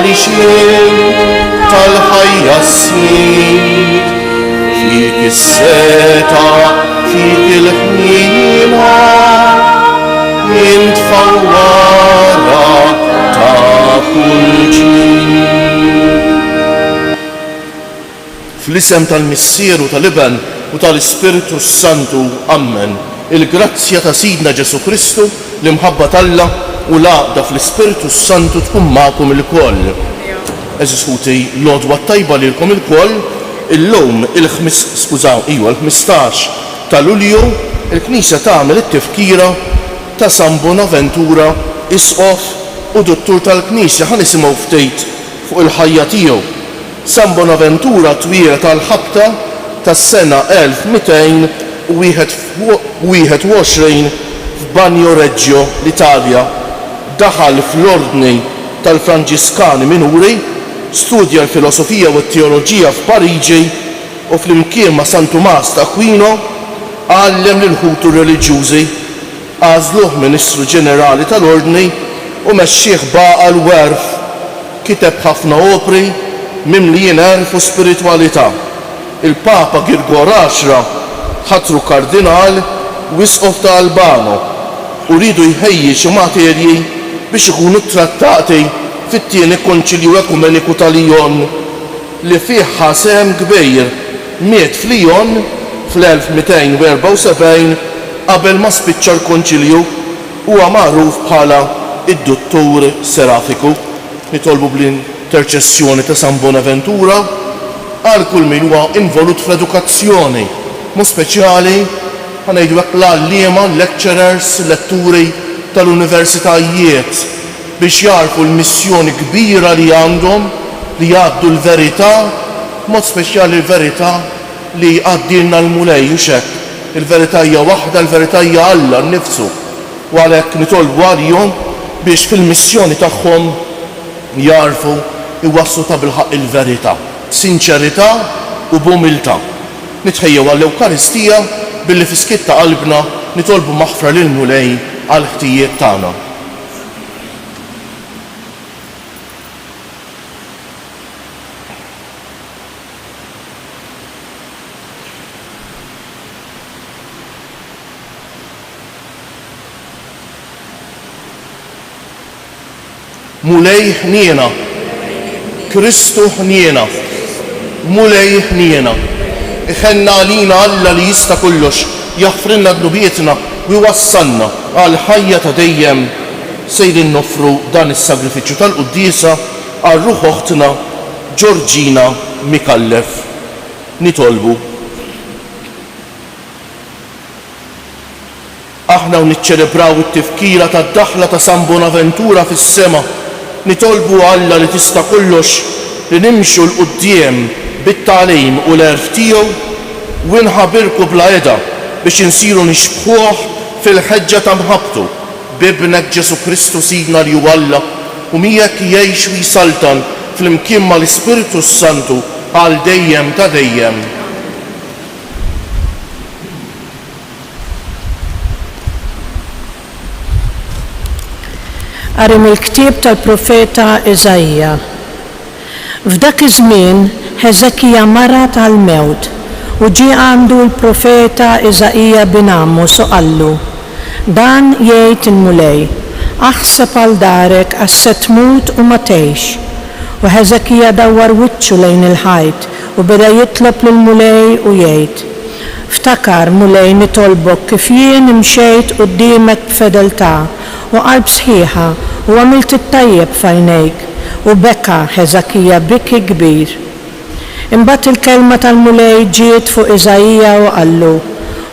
Għaliex int tal-ħajja s-Sid, fik is-setgħa, fik il-ħniena, int fawwara ta' kull ġid. Fl-isem tal-Missier u tal-Iben u tal-Ispirtu s-Santu. Ammen. Il-grazzja ta' Sidna Ġesù Kristu, l-imħabba t'Alla u l-għaqda fl-Ispirtu s-Santu tkun magħkom ilkoll. Għeżież ħuti, l-għodwa t-tajba lilkom ilkoll. Illum il-ħmis, skużaw, iva, il-15 ta' Lulju, il-Knisja tagħmel it-tifkira ta' San Bonaventura, Isqof u Duttur tal-Knisja. Ħa nisimgħu ftit fuq il-ħajja tiegħu. San Bonaventura twieled għall-ħabta tas-sena 1221 f'Bagnoregio, l-Italja. Daħal fl-Ordni tal-Franġiskani Minuri, studja l-filosofija u t-teoloġija f'Pariġi u flimkien ma' San Tumas ta' Aquino għallem lil ħutu r-reliġjużi. Għażluh Ministru Ġenerali tal-Ordni u mexxieh b'għaqal u għerf. Kiteb ħafna opri mimlijin għerf u spiritwalità. Il-Papa Girgor Għaxra ħatru Kardinal u Isqof ta' Albano u riedu jħejji xi materji biex ikunu ttrattati fit-Tieni Konċilju Ekumeniku ta' Lyon li fih ħa sehem kbir. Miet f'Lyon fl-1274 qabel ma spiċċa l-konċilju. Huwa magħruf bħala d-Duttur Serafiku. Nitolbu bl-interċessjoni ta' San Bonaventura għal kull min huwa involut fl-edukazzjoni, b'mod speċjali, ħa ngħidu hekk, l-għalliema, l-lecturers, letturi tal-universitajiet biex jagħrfu l-missjoni kbira li għandhom li jgħaddu l-verità, b'mod speċjali l-verità li għaddielna l-Mulej, hux hekk? Il-verità hija waħda, il-verità hija Alla nnifsu. U għalhekk nitolbu għalihom biex fil-missjoni tagħhom jagħrfu jwasslu tabilħaqq il-verità, b'sinċerità u b'umiltà. Nitħejjew għall-Ewkaristija billi fis-skiet ta' qalbna nitolbu maħfra lill-Mulej għall-ħtijiet tagħna. Mulej ħniena. Kristu ħniena. Mulej ħniena. Iħenna għalina Alla li jista' kollox, jaħfrilna dnubietna u jwassalna għall-ħajja ta' dejjem. Sejrin noffru dan is-sagrifiċċju tal-quddiesa għal ruħ oħtna Georgina Micallef. Nitolbu. Aħna u niċċelebraw it-tifkira tad-daħla ta' San Bonaventura fis-sema, nitolbu Alla li tista' kollox li nimxu 'l quddiem bit-tagħlim u l-għerf tiegħu u nħabirku bla heda biex insiru nixbħuh fil-ħeġġa ta' mħabbtu b'Ibnek Ġesù Kristu Sidna li hu Alla u miegħek jgħix u jsaltan flimkien mal-Ispirtu s-Santu għal dejjem ta' dejjem. Qari mill-ktieb tal-profeta Iżaija. F'dak iż-żmien Ħeżekija marad għall-mewt, u ġie għandu l-profeta Iżaija bin Amos u qallu, Dan jgħid il-Mulej, 'Aħseb għal darek għax se tmut u ma tgħix. U Ħeżekija dawwar wiċċu lejn il-ħajt u beda jitlob lill-Mulej u jgħid, Ftakar, Mulej, nitolbok kif jien imxejt quddiemek b'fedeltà u qalb sħiħa u għamilt it-tajjeb f'għajnejk. U beka Ħeżekija biki kbir. Imbagħad il-kelma tal-Mulej ġiet fuq Iżaija u qallu,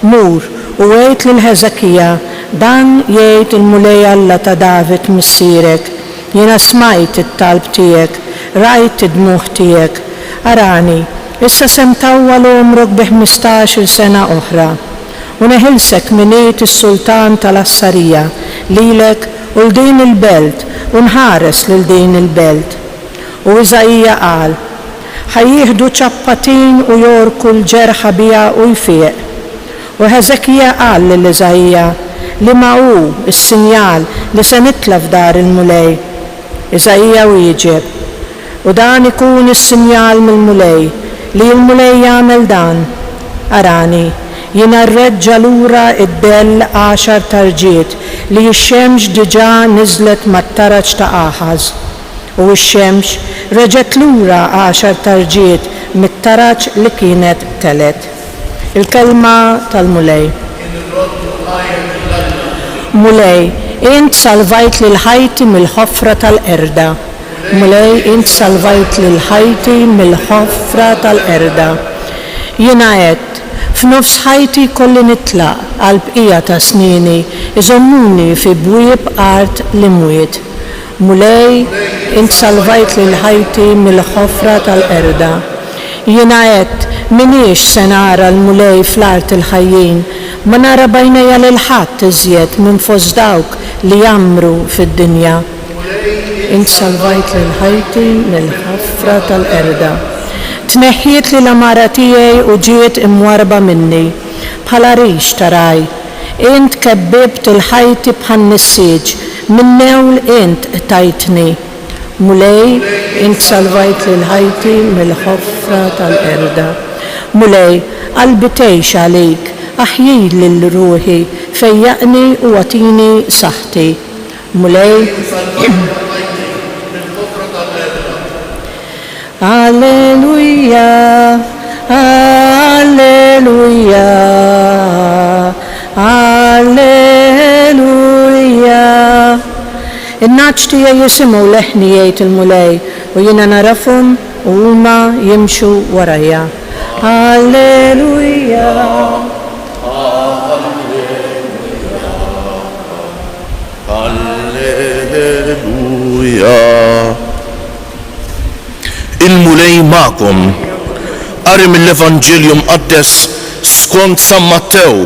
Mur, u għid lil Ħeżekija, 'Dan jgħid il-Mulej Alla ta' David missierek, Jiena smajt it-talb tiegħek, rajt id-dmugħ tiegħek. Arani, issa se ntawwal għomrok bi ħmistax-il sena oħra. U neħilsek minn id is-sultan tal-Assarija, lilek u 'l din il-belt, u nħares lil din il-belt. U Iżaija qal, Ħa jieħdu ċappa tin u jogħrku l-ġerħa biha u jfiq. U Ħeżekija qal lil Iżaija, Liema hu s-sinjal li se nitla' f'dar il-Mulej? Iżaija wieġeb, U dan ikun is-sinjal mill-Mulej, li l-Mulej jagħmel dan, Arani, jiena rreġġa' lura d-dell għaxar tarġiet li x-xemx diġà niżlet mat-taraġ ta' Aħaż. U x-xemx reġgħet lura għaxar tarġiet mit-taraġ li kienet telgħet. Il-kelma tal-Mulej. Inroddu ħajr lil Alla. Mulej, int salvajt lil ħajti mill-ħofra tal-qerda. Mulej, int salvajt lil ħajti mill-ħofra tal-qerda. Jiena għedt, F'nofs ħajti jkolli nitlaq, għall-bqija ta' snini jżommuni fi bwieb art l-imwiet. Mulej, int salvajt lil ħajti mill-ħofra tal-qerda. Jiena għedt, M'iniex se nara l-Mulej fl-art il-ħajjin, ma nara b'għajnejja lil ħadd iżjed minn fost dawk li jgħammru fid-dinja. Int salvajt lil ħajti mill-ħafra tal-qerda. Tneħħietli l-għamara tiegħi u ġiet imwarrba minni, bħal għarix ta' ragħaj. Int kebbibt 'il ħajti bħan-nissieġ, min-newl int qtajtni. Mulej, int salvajt lil ħajti mill-ħofra tal-qerda. Mulej, qalbi tgħix għalik, aħjili lil ruħi, fejjaqni u agħtini saħħti. Mulej. Alleluja, alleluja, alleluja. In-nagħaġ tiegħi jisimgħu leħni, jgħid il-Mulej, u jiena nagħrafhom u huma jimxu warajja. Alleluja. Alleluja. Il-Mulej magħkom. Qari mill-Evanġelju Mqaddes skont San Mattew.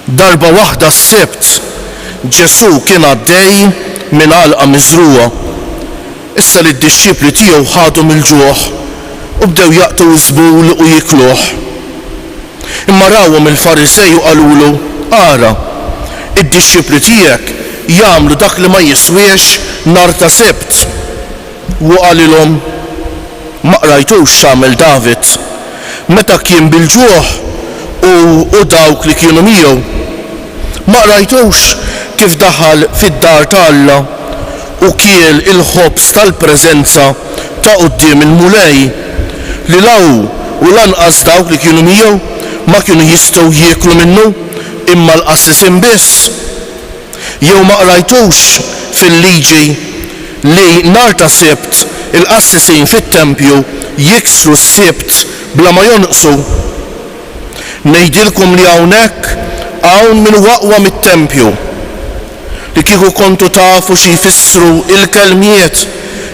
Darba waħda s-Sibt, Ġesù kien għaddej minn għalqa miżrugħa. Issa li d-dixxipli tiegħu ħadu mill-ġuħ u bdew jaqtgħu ż-żbul u jikluh. Imma rawhom il-Fariżej u qalulu, Ara, id-dixxipli tiegħek jagħmlu dak li ma jiswiex nhar ta' Sibt. Hu qalilhom, Ma qrajtux x'għamel David, meta kien bil-ġuħ, hu u dawk li kienu miegħu? Ma qrajtux kif daħal fid-dar ta' Alla u kiel il-ħobż tal-preżenza ta' quddiem il-Mulej, li la hu u lanqas dawk li kienu miegħu ma kienu jistgħu jieklu minnu, imma l-qassisin biss? Jew ma qrajtux fil-Liġi li nhar ta' Sibt il-qassisin fit-tempju jiksru s-Sibt bla ma jonqsu? Ngħidilkom li hawnhekk hawn min hu aqwa mit-tempju. Li kieku kontu tafu xi jfissru l-kelmiet,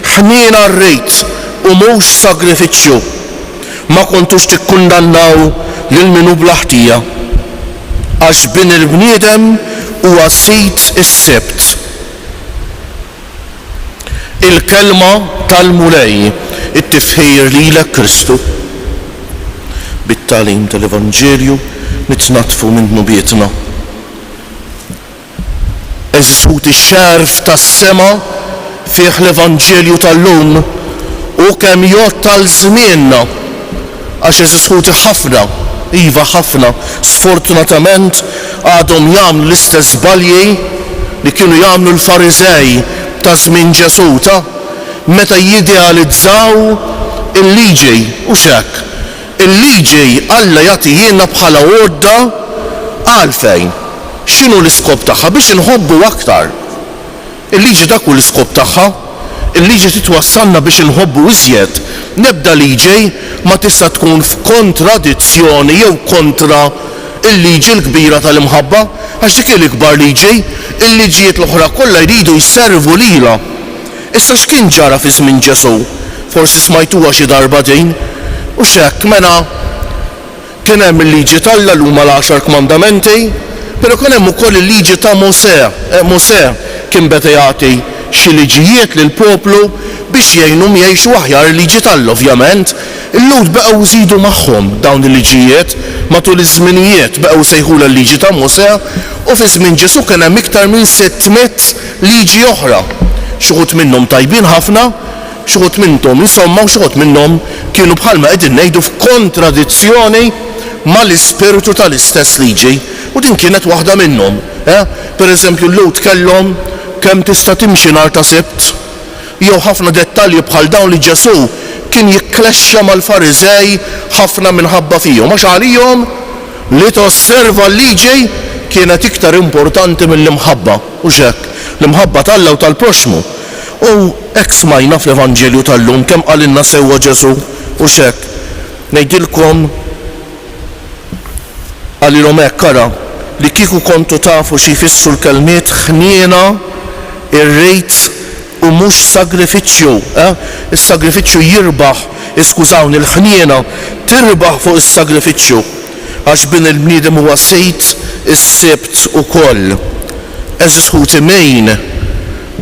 'Ħniena rrid u mhux sagrifiċċju', ma kontux tikkundannaw lil min hu bla ħtija. Għax Bin il-bniedem huwa Sid is-Sibt. Il-Kelma tal-Mulej, it-tifħir lilek Kristu. Bit-tagħlim tal-Evanġelju nitnaddfu minn dnubietna. Għeżież ħuti x-xerf tas-sema fih l-Evanġelju tal-lum u kemm jgħodd għal żmienna għax għeżież ħuti ħafna, iva ħafna, sfortunatament għadhom jagħmlu l-istess żbalji li kienu jagħmlu l-Fariżej ta' żmien Ġesù ta' meta jidealizzaw il-liġi, hux hekk? Il-liġi Alla jagħtihielna bħala għodda għalfejn? X'inhu l-iskop tagħha? Biex inħobbu aktar. Il-liġi dak hu l-iskop tagħha. Il-liġi trid twassalna biex inħobbu iżjed. L-ebda liġi ma tista' tkun f'kontradizzjoni jew kontra l-liġi l-kbira tal-imħabba, għax dik hi l-ikbar liġi. Il-liġijiet l-oħra kollha jridu jservu lilha. Issa x'kien ġara fi żmien Ġesù? Forsi smajtuha xi darba din. Hux hekk, mela? Kien hemm il-Liġi t'Alla li huma l-Għaxar Kmandamenti, però kien hemm ukoll il-Liġi ta' Mosè. Mosè kien beda jagħti xi liġijiet lill-poplu biex jgħinhom jgħixu aħjar il-Liġi t'Alla, ovvjament. Il-Lhud baqgħu jżidu magħhom dawn il-liġijiet matul iż-żminijiet, baqgħu jsejħulha l-Liġi ta' Mosè, u fi żmien Ġesù kien hemm iktar minn 600 liġi oħra. Xi wħud minnhom tajbin ħafna, xi wħud minnhom insomma u xi wħud minnhom kienu bħalma qegħdin ngħidu f'kontradizzjoni mal-ispirtu tal-istess liġi. U din kienet waħda minnhom. Eh? Per eżempju l-Lhud kellhom kemm tista' timxi nhar ta' Sibt, jew ħafna dettalji bħal dawn li Ġesù kien jikklexxa mal-Fariżej ħafna minħabba fihom, għax għalihom li tosserva l-liġi kienet iktar importanti mill-imħabba. Hux hekk? L-imħabba t'Alla u tal-proxxmu. U hekk smajna fl-Evanġelju tal-lum kemm qalilna sewwa Ġesù, hux hekk? Ngħidilkom, qalilhom hekk, ara, li kieku kontu tafu xi jfissru l-kelmiet ħniena rrid u mhux sagrifiċċju, eh? Is-sagrifiċċju jirbaħ, iskużawni, l-ħniena tirbaħ fuq is-sagrifiċċju. Għax Bin il-bniedem huwa Sid is-Sibt ukoll. Għeżież ħuti, min,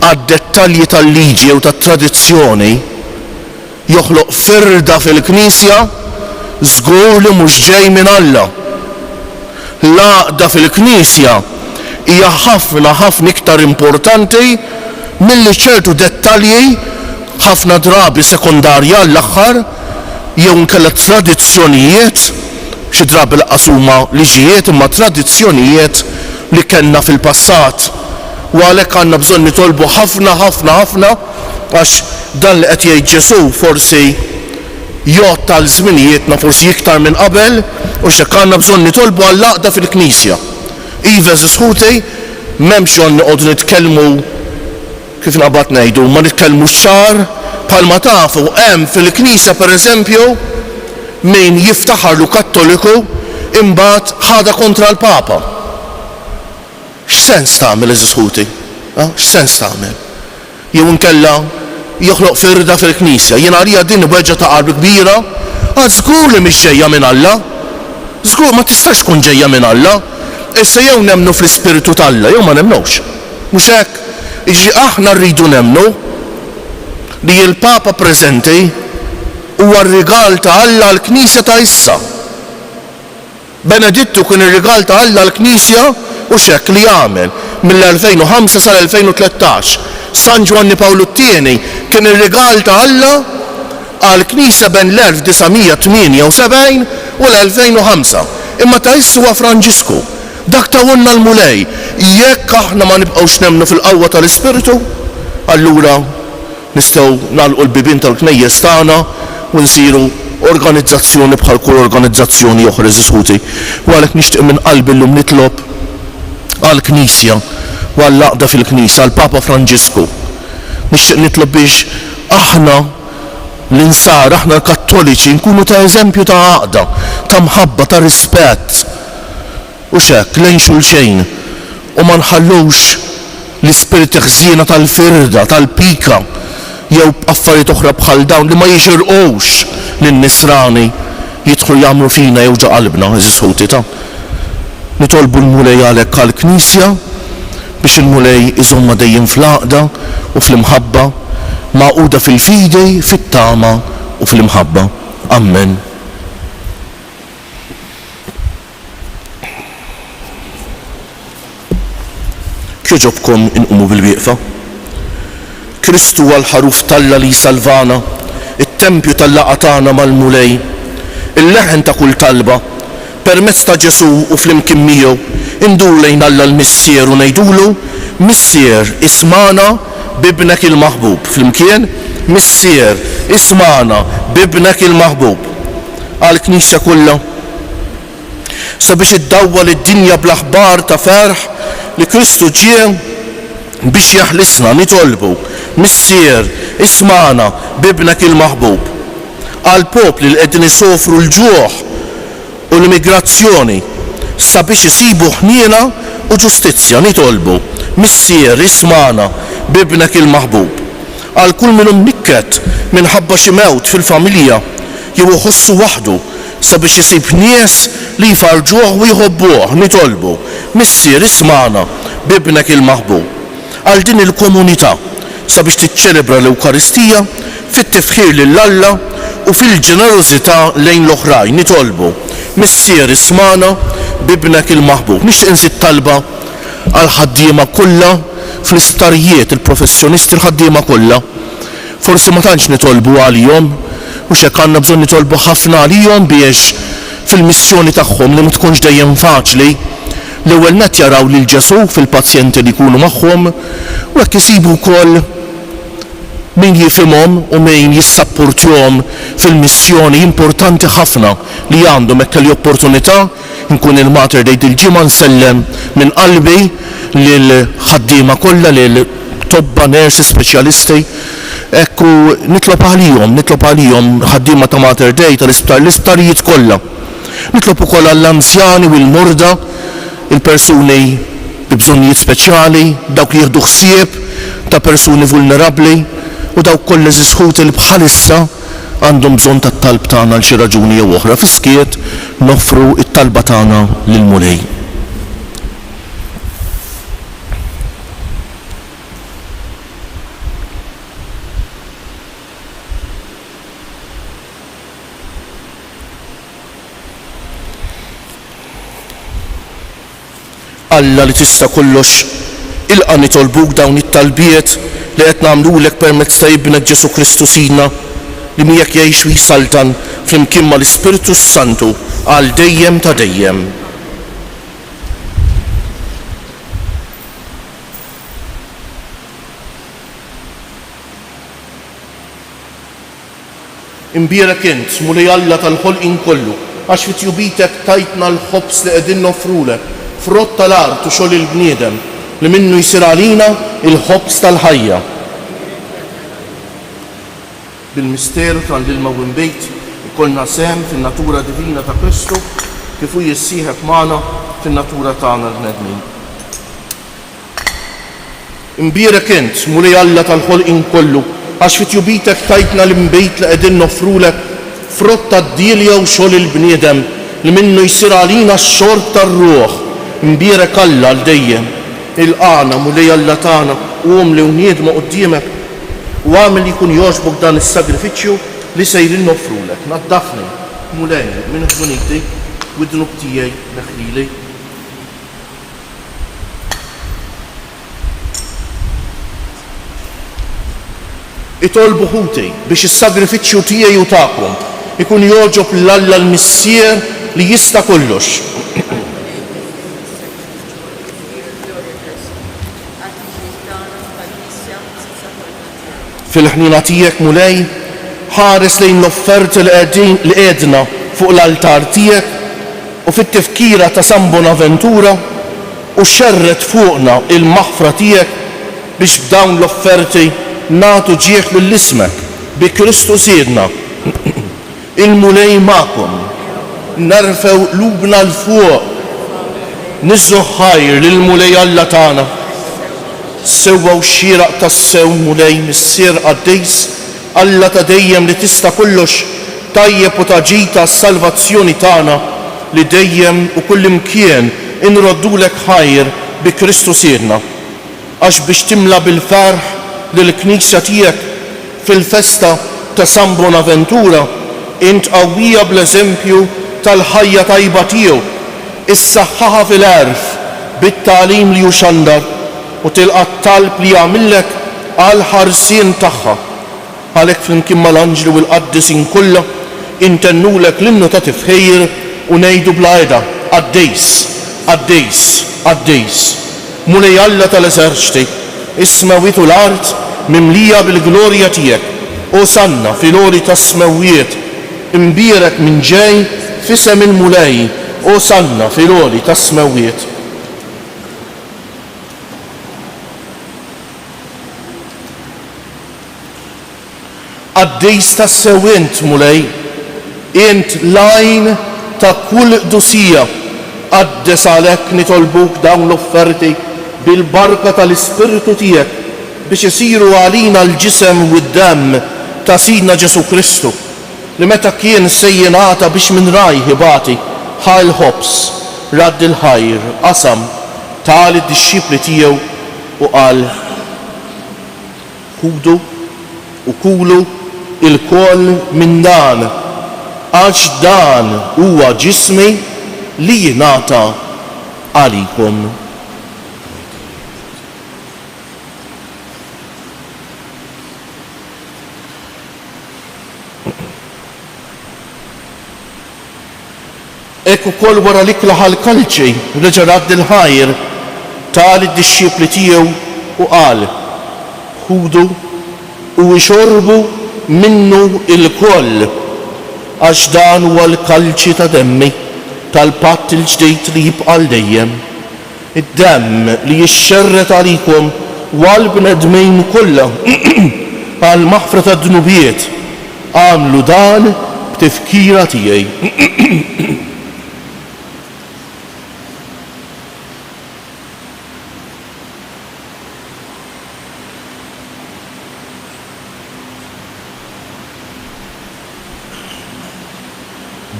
għad-dettalji tal-liġi jew tat-tradizzjoni, joħloq firda fil-Knisja, żgur li mhux ġej minn Alla. L-għaqda fil-Knisja hija ħafna ħafna iktar importanti milli ċertu dettalji ħafna drabi sekondarji għall-aħħar, jew inkella tradizzjonijiet, xi drabi lanqas huma liġijiet imma tradizzjonijiet li kellna fil-passat. U għalhekk għandna bżonn nitolbu ħafna ħafna ħafna għax dan li qed jgħid Ġesù forsi jgħodd għal żminijietna forsi iktar minn qabel u x'hekk għandna bżonn nitolbu għall-għaqda fil-Knisja. Iva għeżież ħuti, m'hemmx bżonn noqogħdu nitkellmu Kif naqbad ngħidu, ma nitkellmux ċar, bħalma tafu hemm fil-Knisja pereżempju min jiftaħar lu Kattoliku imbagħad ħadha kontra l-Papa. X'sens tagħmel għeżież ħuti? X'sens tagħmel? Jew inkella joħloq firda fil-Knisja. Jien għalija din weġgħa ta' qalb kbira għax żgur li mhix ġejja minn Alla. Żgur ma tistax tkun ġejja minn Alla. Issa jew nemmnu fl-Ispirtu t'Alla jew ma nemmnux. Mhux hekk? Jiġifieri aħna rridu nemmnu li l-Papa preżenti huwa r-rigal ta' Alla għall-Knisja ta' issa. Benedittu kien ir-rigal ta' Alla għall-Knisja hux hekk li għamel mill-2005 sal-2013. San Ġwanni Pawlu t-Tieni kien ir-rigal ta' Alla għall-Knisja bejn l-1978 u l-2005. Imma ta' issa huwa Franġisku. Dak tahulna l-Mulej. Jekk aħna ma nibqgħux nemmnu fil-qawwa tal-Ispirtu, allura nistgħu nagħlqu l-bibien tal-knejjes tagħna u nsiru organizzazzjoni bħal kull organizzazzjoni oħra, għeżież ħuti. U għalhekk nixtieq minn qalbi llum nitlob għall-Knisja u għall-għaqda fil-Knisja, għall-Papa Franġisku. Nixtieq nitlob biex aħna l-Insara, aħna l-Kattoliċi, nkunu ta' eżempju ta' għaqda, ta' mħabba, ta' rispett. Hux hekk, lejn xulxejn, u ma nħallux l-ispirti ħżiena tal-firda, tal-pika, jew affarijiet oħra bħal dawn li ma jixirqux lin-Nisrani jidħlu jgħammru fina jew ġo qalbna, għeżież ħuti ta'. Nitolbu l-Mulej għalhekk għall-Knisja biex il-Mulej iżommha dejjem fl-għaqda u fl-imħabba, magħquda fil-fidi, fit-tama u fl-imħabba. Ammen. Kjoġobkom inqumu bilwieqfa. Kristu huwa l-Ħaruf t'Alla li jsalvana, it-tempju tal-laqgħa tagħna mal-Mulej, il-leħen ta' kull talba. Permezz ta' Ġesù u flimkien miegħu, induru lejn Alla l-Missier u ngħidulu, Missier, ismagħna b'Ibnek il-maħbub. Flimkien, Missier, ismagħna b'Ibnek il-maħbub. Għall-Knisja kollha. Sabiex iddawwal id-dinja bl-aħbar ta' ferħ li Kristu ġie biex jeħlisna, nitolbu, Missier, ismagħna b'Ibnek il-maħbub. Għall-popli li qegħdin isofru l-ġuħ u l-immigrazzjoni, sabiex isibu ħniena u ġustizzja, nitolbu, Missier, ismagħna b'Ibnek il-maħbub. Għal kull min hu mnikket minħabba xi mewt fil-familja jew iħossu waħdu, sabiex isib nies li jfarrġuh u jħobbuh, nitolbu, Missier, ismagħna b'Ibnek il-maħbub. Għal din il-komunità, sabiex tiċċelebra l-Ewkaristija fit-tifħir lil Alla u fil-ġenerożità lejn l-oħrajn, nitolbu, Missier, ismagħna b'Ibnek il-maħbub. Nixtieq inżid talba għall-ħaddiema kollha. fl-isptarijiet, il-professjonisti, il-ħaddiema kollha. Forsi ma tantx nitolbu għalihom, hux hekk għandna bżonn nitolbu ħafna għalihom biex fil-missjoni tagħhom li ma tkunx dejjem faċli, l-ewwel nett jaraw lil Ġesù fil-pazjenti li jkunu magħhom u hekk isibu wkoll min jifhimhom u min jissapportjhom fil-missjoni importanti ħafna li għandhom. Hekk kelli opportunità nkun il-Mater Dei dil-ġimgħa nsellem minn qalbi lill-ħaddiema kollha, lil tobba, nurses, speċjalisti. Hekk u nitlob għalihom, nitlob għalihom ħaddiema ta' Mater Dei, tal-isptar, l-isptarijiet kollha. Nitlob ukoll għall-anzjani u l-morda, il-persuni bi bżonnijiet speċjali, dawk li jieħdu ħsieb ta' persuni vulnerabbli u dawk kollha għeżież ħuti li bħalissa għandhom bżonn tat-talb tagħna għal xi raġuni jew oħra. Fis-skiet noffru t-talba tagħna lill-Mulej. Alla li tista' kollox, ilqa' nitolbuk dawn it-talbiet li qed nagħmlulek permezz ta' Ibnek Ġesù Kristu Sidna, li miegħek jgħix u jsaltan flimkien mal-Ispirtu s-Santu għal dejjem ta' dejjem. Imbierek int, Mulej Alla tal-ħolqien kollu, għax fi tjubitek tajtna l-ħobż li qegħdin noffrulek, frott tal-art u xogħol il-bniedem, li minnu jsir għalina l-ħobż tal-ħajja. Bil-misteru ta' l-ilma u nbid, ikollna sehem fin-natura divina ta' Kristu, kif hu jissieħeb magħna fin-natura tagħna l-bnedmin. Imbierek int, Mulej Alla tal-ħolqien kollu, għax fi tjubitek tajtna l-inbid li qegħdin noffrulek, frott tad-dielja u xogħol il-bniedem, li minnu jsir għalina x-xorb tar-ruħ. Imbierek Alla għal dejjem. Ilqagħna, Mulej Alla tagħna, u umli u niedma quddiemek, u agħmel li jkun jogħġbok dan is-sagrifiċċju li sejrin noffrulek. Naddafni, Mulej, minn ħżuniti, u d-dnub tiegħi neħħili. Itolbu ħuti biex is-sagrifiċċju tiegħi u tagħkom ikun jogħġob lil Alla l-Missier li jista' kollox. Fil-ħniena tiegħek, Mulej, ħares lejn l-offerti li qegħdin li qiegħdna fuq l-altar tiegħek u fit-tifkira ta' San Bonaventura u xerred fuqna l-maħfra tiegħek biex b'dawn l-offerti nagħtu ġieħ lil ismek, bi Kristu Sidna. Il-Mulej magħkom. Nerfgħu qlubna 'l fuq. Niżżu ħajr lill-Mulej Alla tagħna. Sewwa u xieraq tassew, Mulej, Missier qaddis, Alla ta' dejjem li tista' kollox, tajjeb u ta' ġid għas-salvazzjoni tagħna, li dejjem u kullimkien inroddulek ħajr bi Kristu Sidna. Għax biex timla bil-ferħ lill-Knisja tiegħek fil-festa ta' San Bonaventura, int qawwija bl-eżempju tal-ħajja tajba tiegħu, issaħħaħha fil-għerf bit-tagħlim li hu xandar u tilqa' t-talb li jagħmillek għall-ħarsien tagħha. Għalhekk flimkien mal-anġli u l-qaddisin kollha intennulek l-innu ta' tifħir u ngħidu bla heda, Qaddis, qaddis, qaddis, Mulej Alla tal-eżerċti, is-smewwiet u l-art mimlija bil-glorja tiegħek. Osanna fil-għoli tas-smewwiet, imbierek min ġej f'isem il-Mulej, Osanna fil-għoli tas-smewwiet. Qaddis tassew int, Mulej, int l-għajn ta' kull qdusija, qaddes għalhekk nitolbuk dawn l-offerti bil-barka tal-Ispirtu tiegħek biex isiru għalina l-ġisem u d-demm ta' Sidna Ġesù Kristu, li meta kien se jingħata biex minn rajh ibati, ħa l-ħobż, radd il-ħajr, qasam, ta lid-dixxipli tiegħu u qal, Ħudu u kulu lkoll minn dan, għax dan huwa ġismi li jingħata għalikom. Hekk ukoll wara l-ikla ħa l-kalċi, reġa' radd il-ħajr, ta lid-dixxipli tiegħu u qal, Ħudu u ixorbu minnu lkoll, għax dan huwa l-kalċi ta' demmi, tal-patt il-ġdid li jibqa' għal dejjem. Id-demm li jixxerred għalikom u għall-bnedmin kollha għall-maħfra tad-dnubiet, agħmlu dan b'tifkira tiegħi.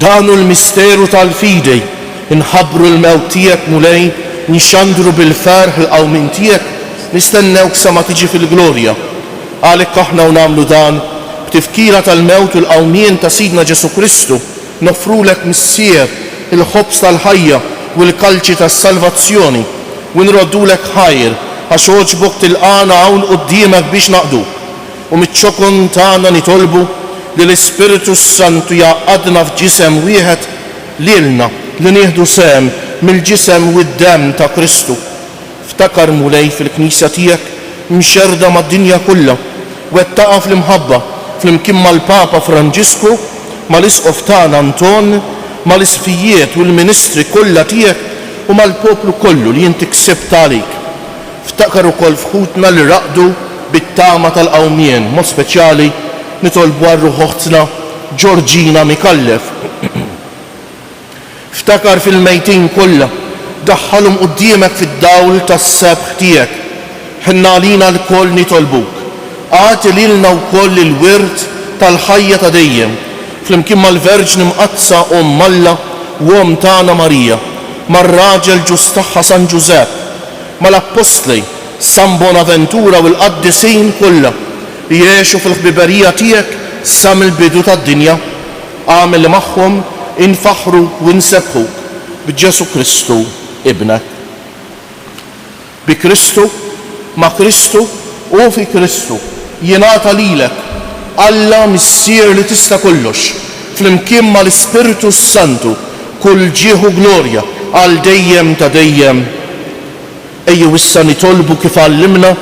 Dan hu l-misteru tal-fidi, inħabbru l-mewt tiegħek, Mulej, nxandru bil-ferħ il-qawmien tiegħek, nistennewk sa ma tiġi fil-glorja. Għalhekk aħna u nagħmlu dan, b'tifkira tal-mewt u l-qawmien ta' Sidna Ġesù Kristu, noffrulek, Missier, il-ħobż tal-ħajja u l-kalċi tas-salvazzjoni, u nroddulek ħajr għax għoġbok tilqagħna hawn quddiemek biex naqduk. U miċ-ċokon tagħna nitolbu li l-Ispirtu s-Santu jgħaqqadna f'ġisem wieħed lilna li nieħdu sehem mill-ġisem u d-demm ta' Kristu. Ftakar, Mulej, fil-Knisja tiegħek mxerrda mad-dinja kollha, wettaqha fl-imħabba flimkien mal-Papa Franġisku, mal-Isqof tagħna Anton, mal-Isqfijiet u l-ministri kollha tiegħek u mal-poplu kollu li inti ksibt għalik. Ftakar ukoll f'ħutna li raqdu bit-tama tal-qawmien, b'mod speċjali nitolbu għal ruħ oħtna Georgina Micallef. Ftakar fil-mejtin kollha, daħħalhom quddiemek fid-dawl tas-sebħ tiegħek. Ħenn għalina lkoll nitolbuk. Agħti lilna wkoll il-wirt tal-ħajja ta' dejjem, flimkien mal-Verġni Mqaddsa Omm Alla u Omm tagħna Marija, mar-raġel ġust tagħha San Ġużepp, mal-Appostli, San Bonaventura u l-qaddisin kollha li għexu fil-ħbiberija tiegħek sa mill-bidu tad-dinja, agħmel li magħhom infaħħruk u nsebbħuk b'Ġesù Kristu, Ibnek. Bi Kristu, ma' Kristu u fi Kristu jingħata lilek, Alla Missier li tista' kollox, flimkien mal-Ispirtu s-Santu, kull ġieħ u glorja għal dejjem ta' dejjem. Ejjew issa nitolbu kif għallimna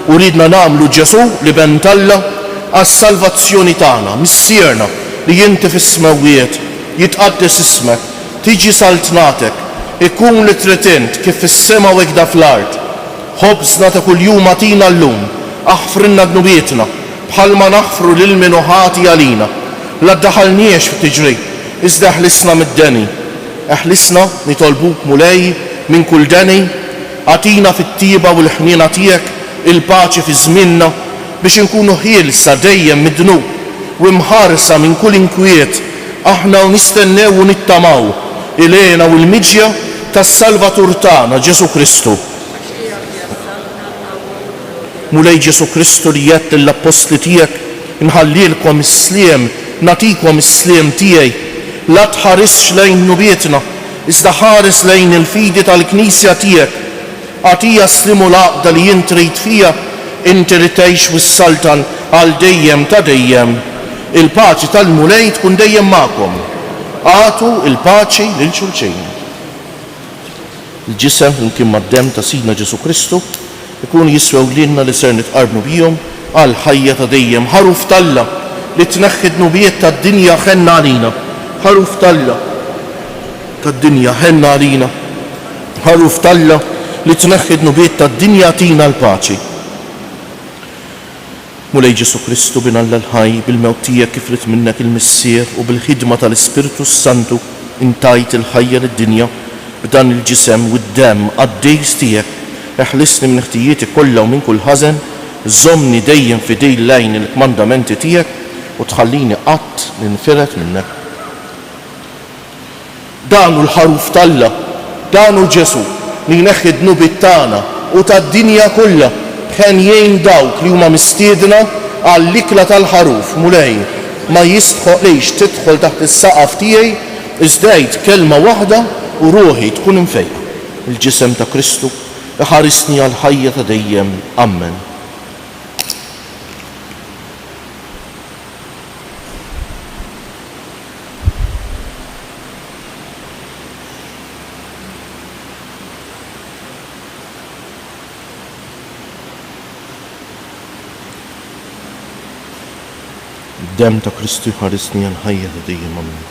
u riedna nagħmlu Ġesù, l-Iben t'Alla, għas-salvazzjoni tagħna, Missierna li inti fis-smewwiet, jitqaddes ismek, tiġi saltnatek, ikun li trid int kif fis-sema u hekda fl-art. Ħobżna ta' kuljum agħtina llum, aħfrilna dnubietna, bħalma naħfru lil min hu ħati għalina. La ddaħħalniex f'tiġrib, iżda eħlisna mid-deni. Eħlisna, nitolbuk, Mulej, minn kull deni, agħtina fit-tjieba u l-ħniena tiegħek il-paċi fi żmienna, biex inkunu ħielsa dejjem mid-dnub u imħarsa minn kull inkwiet, aħna u nistennew u nittamaw il-hena u l-miġja tas-Salvatur tagħna, Ġesù Kristu. Mulej Ġesù Kristu li għedt lill-appostli tiegħek, Inħallilkom is-sliem, nagħtikom is-sliem tiegħi. La tħarisx lejn dnubietna, iżda ħares lejn il-fidi tal-Knisja tiegħek. Agħtiha s-sliem u l-għaqda li int trid fiha, inti li tgħix u ssaltan għal dejjem ta' dejjem. Il-paċi tal-Mulej tkun dejjem magħkom. Agħtu l-paċi lil xulxin. Il-Ġisem flimkien mad-Demm ta' Sidna Ġesù Kristu jkunu jiswew lilna li ser nitqarbnu bihom għall-ħajja ta' dejjem. Ħaruf t'Alla li tneħħi d-dnubiet tad-dinja ħenn għalina. Ħaruf t'Alla tad-dinja ħenn għalina. Ħaruf t'Alla li tneħħi d-dnubiet tad-dinja agħtina l-paċi. Mulej Ġesù Kristu, Bin Alla l-ħaj, bil-mewt tiegħek kif ried minnek il-Missier u bil-ħidma tal-Ispirtu s-Santu intajt il-ħajja lid-dinja, b'dan il-Ġisem u d-Demm qaddis tiegħek, eħlisni minn ħtijieti kollha u minn kull ħażen, żommni dejjem fidil lejn il-kmandamenti tiegħek u tħallini qatt ninfired minnek. Dan hu l-Ħaruf t'Alla, dan hu Ġesù, li jneħħi d-dnubiet tagħna u tad-dinja kollha. Henjin dawk li huma mistiedna għall-ikla tal-Ħaruf. Mulej, ma jistħoqlix tidħol taħt is-saqaf tiegħi, iżda għid kelma waħda u ruħi tkun imfejqa. Il-ġisem ta' Kristu iħarisni għall-ħajja ta' dejjem. Ammen. Id-demm ta' Kristu jħarisni għall-ħajja ta' dejjem. Ammen.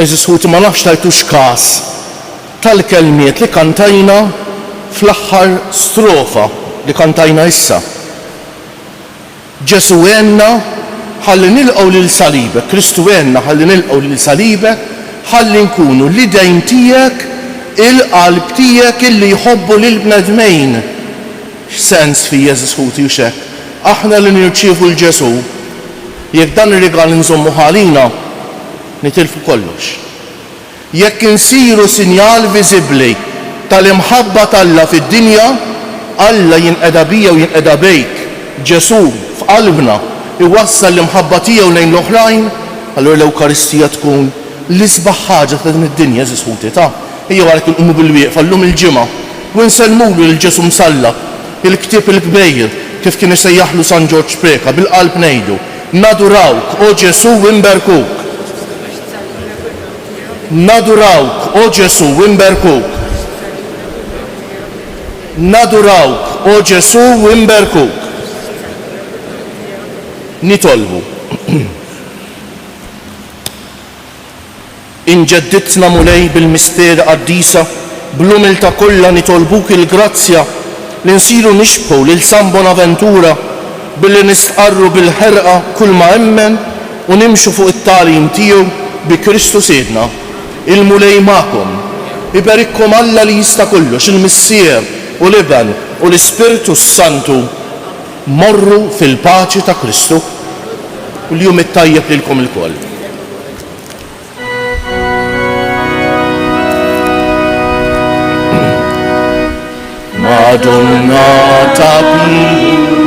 Għeżież ħuti ma nafx tajtux kas tal-kelmiet li kantajna fl-aħħar strofa li kantajna issa. Ġesù għenna ħalli nilqgħu lil salibek, Kristu għenna ħalli nilqgħu lil salibek, ħalli nkunu l-idejn tiegħek, il-qalb tiegħek illi jħobbu lill-bnedmejn. X'sens fih għeżież ħuti hux hekk? Aħna li nirċievu 'l Ġesù, jekk dan ir-rigal inżommuh għalina, nitilfu kollox. Jekk insiru sinjal viżibbli tal-imħabba t'Alla fid-dinja, Alla jinqeda bija u jinqeda bejk, Ġesù f'qalbna iwassal l-imħabba tiegħu lejn l-oħrajn, allura l-Ewkaristija tkun l-isbaħ ħaġa ta' din id-dinja, għeżież ħuti, ta'. Ejjew għalhekk inqumu bilwieqfa llum il-Ġimgħa u nsellmulu lil Ġesù msallab, il-ktieb il-kbir, kif kien isejjaħlu San Ġorġ Preca, bil-qalb ngħidu, Nadurawk, o Ġesù, u nberkuk. Nadurawk, o Ġesù, u nberkuk. Nadurawk, o. O Ġesù, inberkuk. Nitolbu. Inġeddidtna, Mulej, bil-misteri qaddisa, bl-umiltà kollha nitolbuk il-grazzja li nsiru nixbħu lil San Bonaventura billi nistqarru bil-ħerqa kulma emmen u nimxu fuq it-tagħlim tiegħu bi Kristu Sidna. Il-Mulej magħkom. Iberikkom Alla li jista' kollox, il-Missier, u l-Iben, u l-Ispirtu s-Santu. Morru fil-paċi ta' Kristu. U l-jum it-tajjeb lilkom ilkoll. Madonna ta' Pinu.